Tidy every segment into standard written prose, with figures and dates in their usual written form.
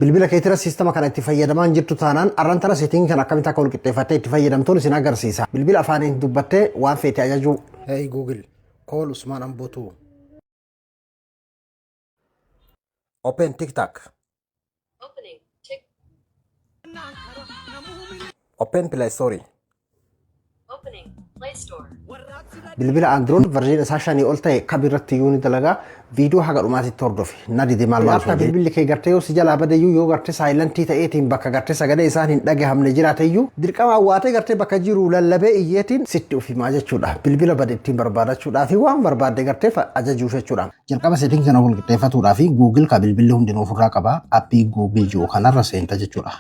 Bilbila keetira siistama kana itti fayyadamaa hin jirtu taanaan, arran tana setting kana akkamitti akka walqixxeeffattee itti fayyadamtuun isin agarsiisa. Bilbila afaaniin dubbattee waan feete ajajuu. Hey Google, call Usman Ambotu. Open TikTok. Opening. Tick. Open Play Store. Opening. Play Store. Bilbila Android version isaa 5 ol ta'e kam irratti iyyuu ni dalagaa. Viidiyoo haga dhumaatitti hordofi. Na dide maal maal. Akka bilbilli kee gartee yoo si jalaa bade iyyuu, yoo gartee silent ta'eetiin bakka gartee sagalee isaan hin dhagahamne jiraate iyyuu, dirqama awwaatee gartee bakka jiru lallabee iyyeetiin sitti ufimaa jechuudha. Bilbila bade ittiin barbaadachuudhaa fi waan barbaadde gartee ajajuuf jechuudha. Jalqaba setting kana wal qixxeeffatuudhaa fi Google ka bilbilli hundinuu ofirraa qaba. App Google jiru kanarra seenta jechuudha.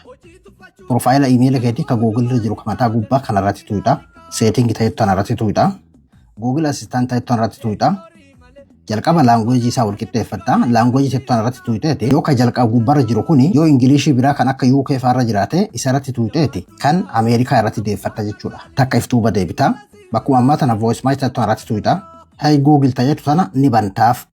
Profile email keetii ka Google irra jiru ka mataa gubbaa kanarratti tuqxa. Setting ta'e tanarratti tuqxa. Google Assistant ta'e tanarratti tuqxa. Jalqaba language isaa wal qixxeeffatta. Language ta'e tanarratti tuqxeeti yoo ka jalqaba gubbaarra jiru kuni yoo Ingilishii biraa kan akka UK fa'aarra jiraate, isarratti tuqxeeti kan Ameerikaa irratti deeffatta jechuudha. Takka iftuuba deebita. Bakkuma ammaa tana voice match ta'e tanarratti tuqxa. Hey Google ta'etu tana ni bantaaf.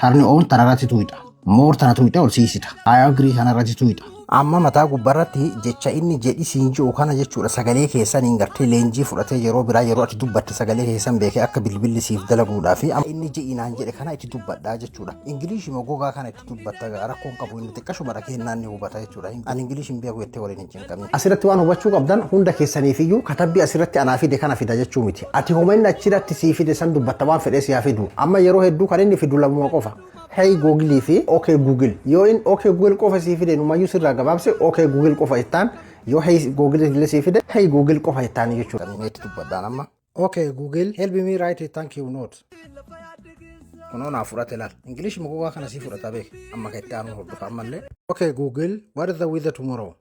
Turn on tanarratti tuqxa. More tana tuqxe ol siisita. I agree kanarratti tuqxa. Amma mataa gubbaarratti jecha inni jedhi siin jiru kana jechuudha, sagalee keessaniin gartee leenjii fudhatee yeroo biraa yeroo ati dubbatte sagalee keessan beekee akka bilbilli siif dalaguudhaa fi inni ji'inaan jedhe kana itti dubbadhaa jechuudha. Ingiliishii gogaa kana itti dubbatta, rakkoon qabu, inni xiqqashuma dhageenyaan ni hubata jechuudha. Ani Ingiliishii hin beeku jettee waliin hin cinqamin. Asirratti waan hubachuu qabdan, hunda keessaniifiyyuu katabbii asirratti anaa fide kana fida jechuu miti. Ati homa inni achirratti sii fide san dubbatta, waan fedhee si haa fidu. Amma yeroo hedduu kan inni fidu lamuma qofa. Hey Google fi OK Google. Yoo inni OK Google qofa sii fide, numayyuu sirraa gabaabse OK Google qofa jettaan. Yoo Hey Google illee sii fide, Hey Google qofa jettaan jechuudha. Meetti dubbadhaan amma. OK Google, help me write a thank you note. Kunoo naa fudhate laal. English gogaa kana sii fudhata beek. Amma kan itti aanu hordofa ammallee. OK Google, what is the weather tomorrow?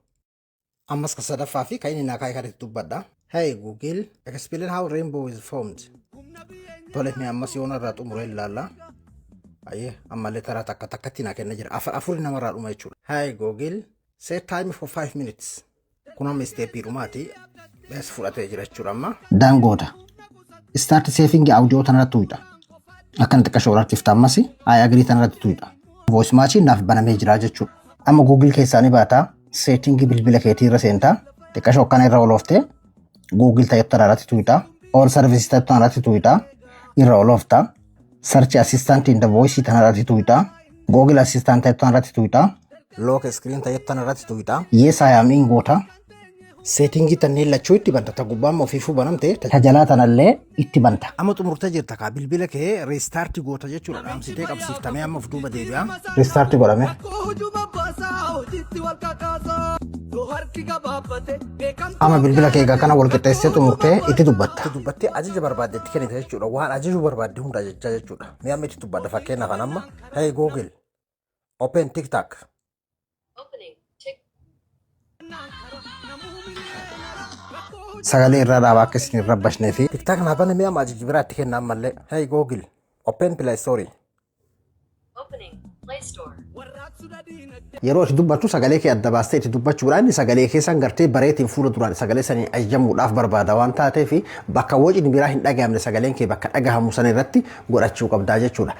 Ammas ka sadaffaa fi kan inni naa kaa'e kan itti dubbadha. Hey Google, explain how rainbow is formed. Tole, mee ammas yoona irraa xumuree ilaalla. Ayyee, ammallee taraa takka takkatti naa kenna jira. Afur afuri namarraa dhuma jechuudha. Hey Google, set time for 5 minutes. Kun amma step dhumaati. Bees fudhatee jira jechuudha amma. Daangoota. Start saving audio tanarratti tuqxa. Akkan xiqqa shoorartiif ammas I agree tanarratti tuqxa. Voice match naaf banamee jira jechuudha. Amma Google keessaa ni baata. Setting bilbila keetii irra seentaa. Xiqqashoo akkana irra olooftee Google ta'e tanarratti tuqxa. All services ta'e tanarratti tuqxa. Irra oloofta. Search assistant in the voice tanarratti tuqxa. Google Assistant ta'e tanarratti tuqxa. Lock screen ta'e tanarratti tuqxa. Yes, I am in goota. Setting tanneen lachuu itti banta. Ta gubbaan ofiifuu banamte. Ta jalaa tanallee itti banta. Amma xumurtee jirta kaa, bilbila kee restart goota jechuudha. Dhaamsitee qabsiiftamee amma of duuba deebi'a. Restart godhame. Hujuma baasaa, hojiitti wal kakaasaa yoo harki gabaabbate beekamtu. Amma bilbila kee egaa kana wal qixxeessee xumurtee itti dubbatta. Itti dubbattee ajaja barbaadde itti kennite jechuudha. Waan ajajuu barbaadde hunda ajajjaa jechuudha. Mee amma itti dubbadha, fakkeenyaaf kan amma. Hey Google, open TikTok. Opening. Tick. Sagalee irraa dhaabaa akka isin hin rabbashnee fi TikTok naa banamee, amma ajaja biraa itti kenna ammallee. Hey Google, open Play Store. Opening. Play Store. Yeroo itti dubbattu sagalee kee adda baastee itti dubbachuudhaan, inni sagalee keessan gartee bareetiin fuula duraan sagalee sanii ajajamuudhaaf barbaada waan taateef, bakka wocni biraa hin dhagahamne, sagaleen kee bakka dhagahamu sana irratti godhachuu qabdaa jechuudha.